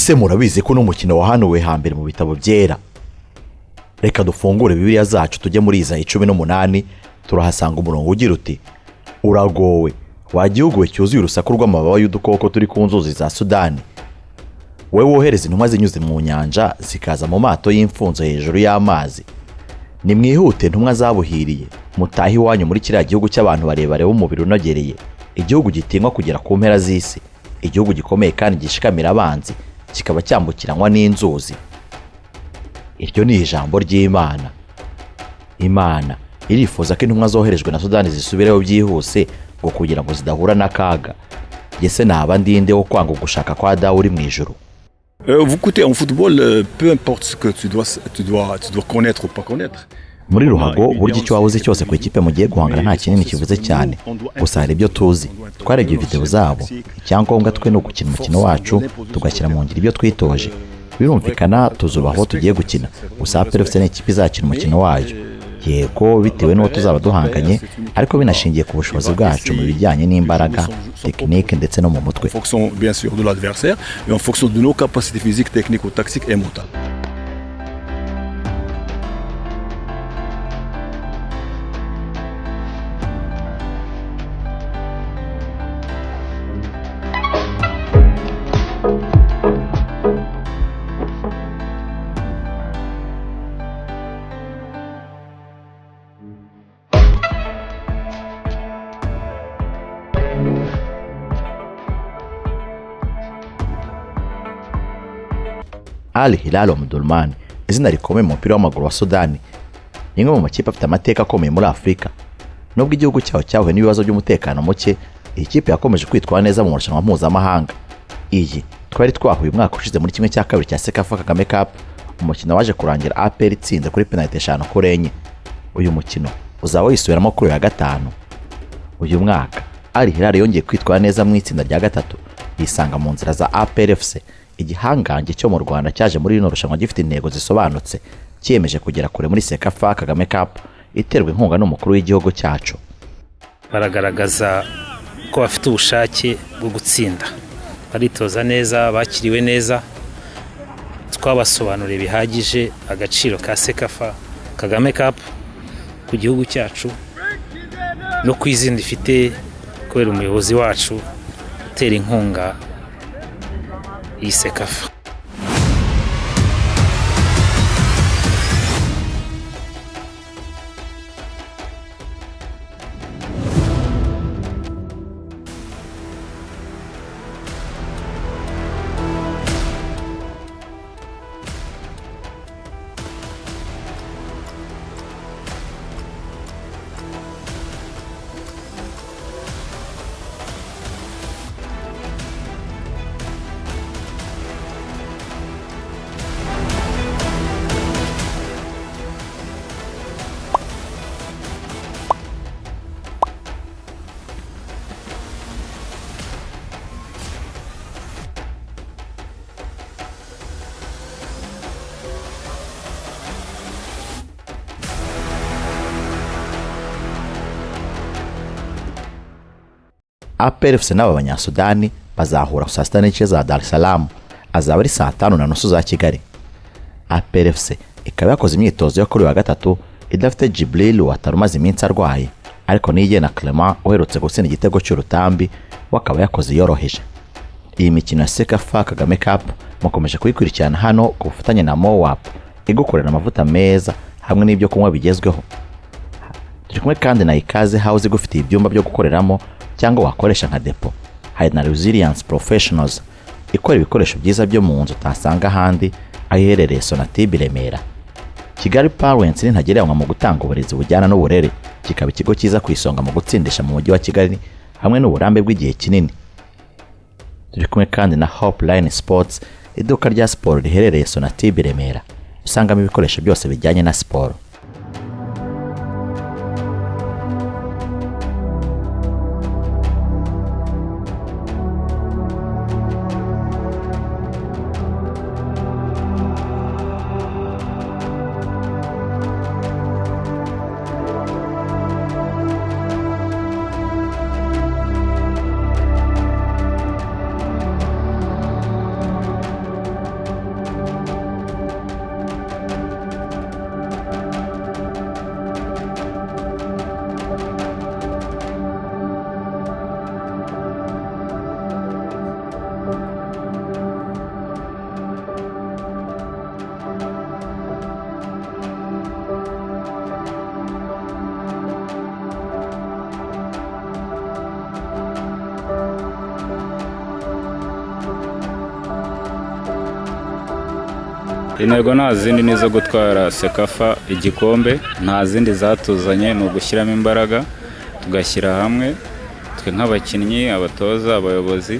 Ese murabizi ko uno mukino wahanuwe hambere mu bitabo byera? Reka dufungure Bibiliya zacu tujye muri Izayi 18, turahasanga umurongo ugira uti: "Uragowe wa gihugu we cyuzuye urusaku rw'amababa y'udukoko turi ku nzuzi za Sudani, wowe wohereza intumwa zinyuze mu nyanja zikaza mu mato y'imfunzo hejuru y'amazi. Nimwihute ntumwa zabuhiriye, mutahe iwanyu muri kiriya gihugu cy'abantu barebare b'umubiri unogereye, igihugu gitinywa kugera ku mpera z'isi, igihugu gikomeye kandi gishikamira abanzi, kikaba cyambukiranywa n'inzuzi." Iryo ni ijambo ry'Imana. Imana irifuza ko intumwa zoherejwe na Sudani zisubireho byihuse ngo kugira ngo zidahura n'akaga. Ese naba ndinde wo kwanga ugushaka kwa Dawe uri mu ijuru? Vous écoutez, en football, peu importe ce que tu dois connaître ou pas connaître. Muri ruhago, burya icyo waba uzi cyose ku ikipe mugiye guhangana nta kinini kivuze cyane. Gusa hari ibyo tuzi, twarebye videwo zabo. Icyangombwa twe ni ugukina umukino wacu, tugashyira mu ngiro ibyo twitoje. Birumvikana tuzubaha aho tugiye gukina, gusa APR FC ni ikipe izakina umukino wayo, yego bitewe n'uwo tuzaba duhanganye, ariko binashingiye ku bushobozi bwacu mu bijyanye n'imbaraga, tekinike ndetse no mu mutwe. En fonction, bien sûr, de l'adversaire et en fonction de nos capacités physiques, techniques ou tactiques et mentales. Al Hilal Omdurman, izina rikomeye mu mupira w'amaguru wa Sudani, ni imwe mu makipe afite amateka akomeye muri Afurika. Nubwo igihugu cyaho cyahuye n'ibibazo by'umutekano muke, iyi kipe yakomeje kwitwara neza mu marushanwa mpuzamahanga. Iyi twari twahuye umwaka ushize muri 1/2 cya CECAFA Kagame Cup, umukino waje kurangira APR itsinze kuri penaliti 5-4. Uyu mukino uzaba wisubiramo kuri uyu wa gatanu. Uyu mwaka Al Hilal yongeye kwitwara neza mu itsinda rya gatatu, yisanga mu nzira za APR FC, igihangange cyo mu Rwanda cyaje muri rino rushanwa gifite intego zisobanutse, cyiyemeje kugera kure muri CECAFA Kagame Cup iterwa inkunga n'umukuru w'igihugu cyacu. Baragaragaza ko bafite ubushake bwo gutsinda, baritoza neza, bakiriwe neza. Twabasobanuriye bihagije agaciro ka CECAFA Kagame Cup ku gihugu cyacu no ku izina ifite kubera umuyobozi wacu utera inkunga iyi CECAFA. APR FC n'aba banyasudani bazahura saa 6:30 za Dar es Salaam, azaba ari saa 5:30 za Kigali. APR FC ikaba yakoze imyitozo yo kuri uyu wa gatatu idafite Djibril Ouattara umaze iminsi arwaye, ariko Niyigena Clement uherutse gutsinda igitego cy'urutambi we akaba yakoze yoroheje. Iyi mikino ya CECAFA Kagame Cup mukomeje kuyikurikirana hano ku bufatanye na MOAP igukorera amavuta meza hamwe n'ibyo kunywa bigezweho. Turi kumwe kandi na Ikaze House igufitiye ibyumba byo gukoreramo cyangwa wakoresha nka depo. Hari na Resilience Professionals ikora ibikoresho byiza byo mu nzu utasanga ahandi, aho iherereye Sonatube i Remera. Kigali Parents ni ntagereranywa mu gutanga uburezi bujyana n'uburere, kikaba ikigo cyiza ku isonga mu gutsindisha mu mujyi wa Kigali hamwe n'uburambe bw'igihe kinini. Turi kumwe kandi na Hope Line Sports, iduka rya siporo riherereye Sonatube i Remera, usangamo ibikoresho byose bijyanye na siporo. Intego nta zindi, ni izo gutwara CECAFA igikombe. Nta zindi zatuzanye, ni ugushyiramo imbaraga, tugashyira hamwe, twe nk'abakinnyi, abatoza, abayobozi,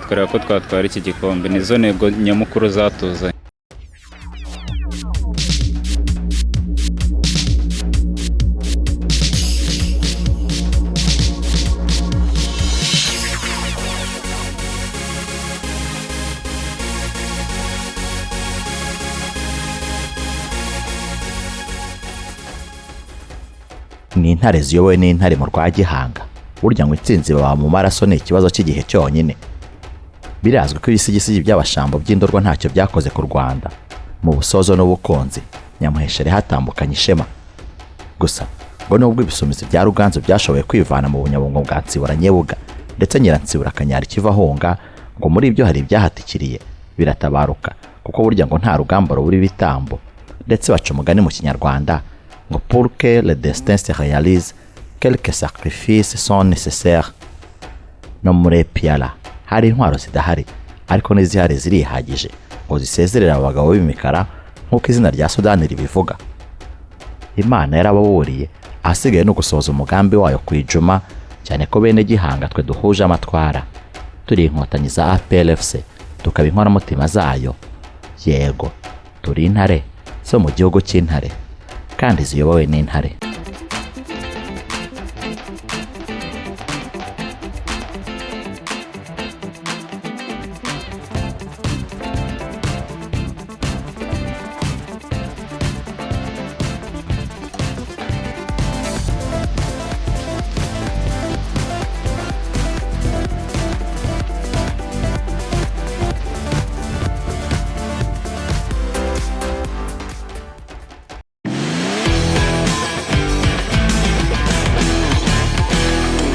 tukareba ko twatwara iki gikombe. Nizo ntego nyamukuru zatuzanye. Ni intare ziyobowe n'intare mu rwa Gihanga. Burya ngo intsinzi baba mu maraso, ni ikibazo cy'igihe cyonyine. Birazwi ko ibisigisigi by'abashambo by'indorwa ntacyo byakoze ku Rwanda mu busozo n'ubukonzi. Nyamuheshere hatambukanye ishema gusa ngo nubwo ibisumizi bya Ruganzu byashoboye kwivana mu bunyabungo bwa Nsibura Nyebuga, ndetse Nyiransibura akanyara ikiva ahunga, ngo muri ibyo hari ibyahatikiriye biratabaruka, kuko burya ngo nta rugamba rubura ibitambo. Ndetse baca umugani mu Kinyarwanda ngo "Pour que le destin se réalise, quelques sacrifices sont nécessaires." No muri APR hari intwaro zidahari, ariko n'izihari zirihagije ngo zisezerere aba bagabo b'imikara nk'uko izina rya Sudani ribivuga. Imana yarababuriye, ahasigaye ni ugusohoza umugambi wayo ku ijuma, cyane ko bene Gihanga twe duhuje amatwara, turi inkotanyi za APRFC, tukaba inkoramutima zayo. Yego, turi intare zo mu gihugu cy'intare kandi ziyobowe n'intare.